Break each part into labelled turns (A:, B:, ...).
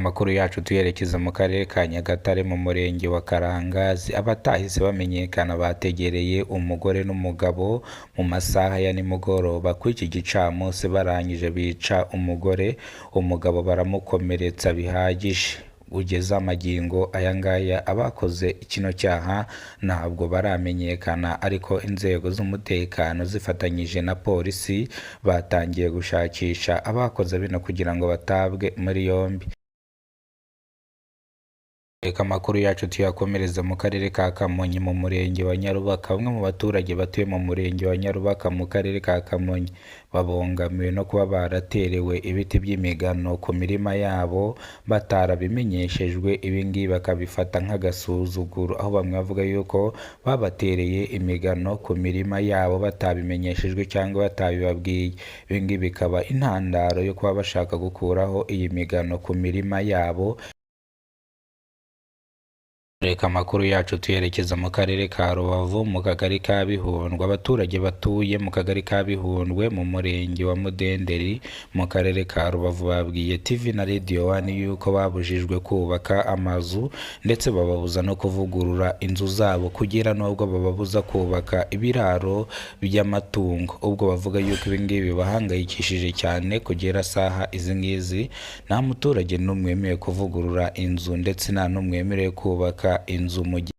A: Amakuru yacu tuyerekeza mu karere ka Nyagatare mu murenge wa Karangazi. Abatahise bamenyekana bategereye umugore n'umugabo mu masaha ya nimugoroba kuri iki gicamunsi, barangije bica umugore, umugabo baramukomeretsa bihagije. Ugeze amagingo aya ngaya, abakoze kino cyaha ntabwo baramenyekana, ariko inzego z'umutekano zifatanyije na polisi batangiye gushakisha abakoze bino kugira ngo batabwe muri yombi. Reka amakuru yacu tuyakomereza mu karere ka Kamonyi mu murenge wa Nyarubaka. Bamwe mu baturage batuye mu murenge wa Nyarubaka mu karere ka Kamonyi babangamiwe no kuba baraterewe ibiti by'imigano ku mirima yabo batarabimenyeshejwe, ibi ngibi bakabifata nk'agasuzuguro, aho bamwe bavuga yuko babatereye imigano ku mirima yabo batabimenyeshejwe cyangwa batabibabwiye. Ibi ngibi bikaba intandaro yo kuba bashaka gukuraho iyi migano ku mirima yabo. Reka amakuru yacu tuyerekeza mu karere ka Rubavu mu kagari ka Bihundwe. Abaturage batuye mu kagari ka Bihundwe mu murenge wa Mudenderi mu karere ka Rubavu babwiye TV na Radio One yuko babujijwe kubaka amazu, ndetse bababuza no kuvugurura inzu zabo, kugera n'ubwo bababuza kubaka ibiraro by'amatungo. Ubwo bavuga yuko ibi ngibi bibahangayikishije cyane, kugera saha izi ngizi nta muturage n'umwe wemerewe kuvugurura inzu, ndetse nta n'umwe wemerewe kubaka inzu mu gihe.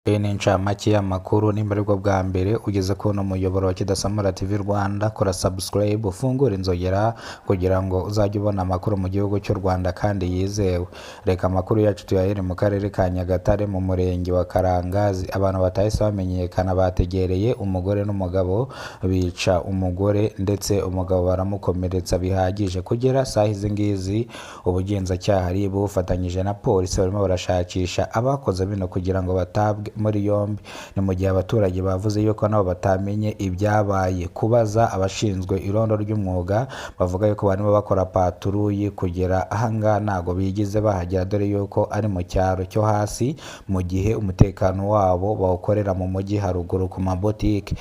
A: Iyi ni incamake y'amakuru. Nimba aribwo bwa mbere ugeze kubona umuyoboro wa Kidasamura TV Rwanda, kora subscribe, ufungure inzogera kugira ngo uzajye ubona amakuru mu gihugu cy'u Rwanda kandi yizewe. Reka amakuru yacu tuyahere mu karere ka Nyagatare mu murenge wa Karangazi. Abantu batahise bamenyekana bategereye umugore n'umugabo, bica umugore ndetse umugabo baramukomeretsa bihagije. Kugera saha izi ngizi, ubugenzacyaha RIB bufatanyije na polisi barimo barashakisha abakoze bino kugira ngo batabwe muri yombi. Ni mu gihe abaturage bavuze yuko nabo batamenye ibyabaye. Kubaza abashinzwe irondo ry'umwuga, bavuga yuko barimo bakora patrouille, kugera ahangaha ntabwo bigeze bahagera, dore yuko ari mu cyaro cyo hasi, mu gihe umutekano wabo bawukorera mu mujyi haruguru ku mabotike.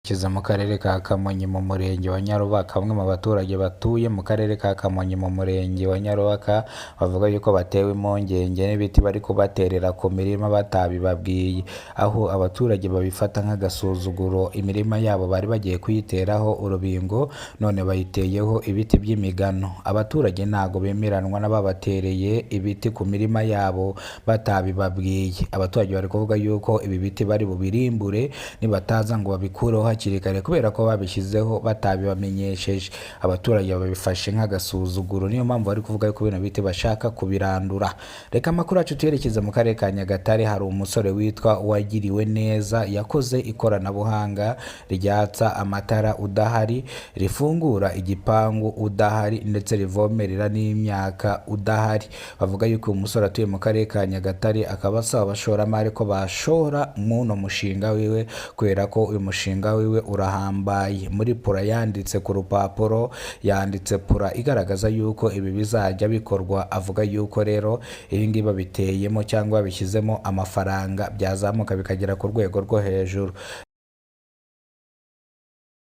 A: Kiza mu karere ka Kamonyi mu murenge wa Nyarubaka. Bamwe mu baturage batuye mu karere ka Kamonyi mu murenge wa Nyarubaka bavuga yuko batewe impungenge n'ibiti bari kubaterera ku mirima batabibabwiye, aho abaturage babifata nk'agasuzuguro. Imirima yabo bari bagiye kuyiteraho urubingo, none bayiteyeho ibiti by'imigano. Abaturage ntago bemeranwa n'ababatereye ibiti ku mirima yabo batabibabwiye. Abaturage bari kuvuga yuko ibi biti bari bubirimbure nibataza ngo babikureho hakiri kare, kubera ko babishyizeho batabibamenyesheje. Abaturage babifashe nk'agasuzuguro, niyo mpamvu bari kuvuga ko bino biti bashaka kubirandura. Reka amakuru yacu tuyerekeze mu karere ka Nyagatare. Hari umusore witwa Uwagiriwe Neza yakoze ikoranabuhanga ryatsa amatara udahari, rifungura igipangu udahari, ndetse rivomerera n'imyaka udahari. Bavuga yuko uyu musore atuye mu karere ka Nyagatare, akaba asaba abashoramari ko bashora mw'uno mushinga wiwe, kubera ko uyu mushinga wiwe urahambaye. Muri plan yanditse ku rupapuro, yanditse plan igaragaza yuko ibi bizajya bikorwa. Avuga yuko rero ibi ngibi babiteyemo cyangwa babishyizemo amafaranga byazamuka bikagera ku rwego rwo hejuru.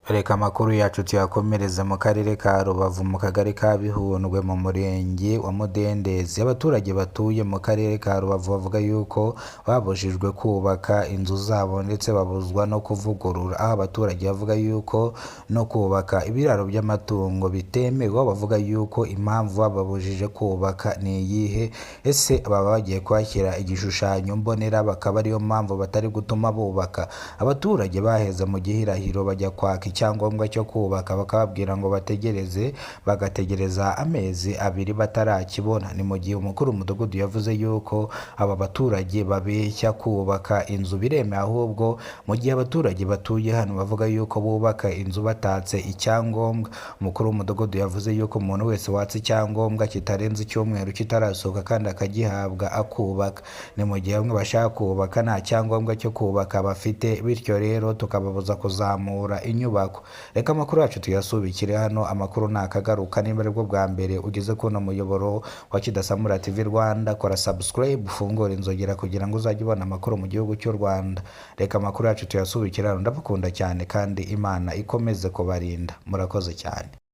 A: Reka amakuru yacu tuyakomereze mu karere ka Rubavu mu kagari ka Bihundwe mu murenge wa Mudendezi. Abaturage batuye mu karere ka Rubavu bavuga yuko babujijwe kubaka inzu zabo, ndetse babuzwa no kuvugurura, aho abaturage bavuga yuko no kubaka ibiraro by'amatungo bitemewe. Bavuga yuko impamvu bababujije kubaka ni iyihe? Ese baba bagiye kuhashyira igishushanyo mbonera, bakaba ariyo mpamvu batari gutuma bubaka? Abaturage baheze mu gihirahiro, bajya kwaka icyangombwa cyo kubaka bakababwira ngo bategereze, bagategereza amezi 2 batarakibona. Ni mu gihe umukuru w'umudugudu yavuze yuko aba baturage babeshya, kubaka inzu biremewe. Ahubwo mu gihe abaturage batuye hano bavuga yuko bubaka inzu batatse icyangombwa, umukuru w'umudugudu yavuze yuko umuntu wese watse icyangombwa kitarenze icyumweru kitarasohoka kandi akagihabwa akubaka. Ni mu gihe bamwe bashaka kubaka nta cyangombwa cyo kubaka bafite, bityo rero tukababuza kuzamura inyubako. Reka amakuru yacu tuyasubikire hano, amakuru nakagaruka. Niba aribwo bwa mbere ugeze kuno muyoboro wa Kidasamura TV Rwanda, kora subscribe, ufungure inzogera kugira ngo uzajye ubona amakuru mu gihugu cy'u Rwanda. Reka amakuru yacu tuyasubikire hano. Ndabakunda cyane kandi Imana ikomeze kubarinda. Murakoze cyane.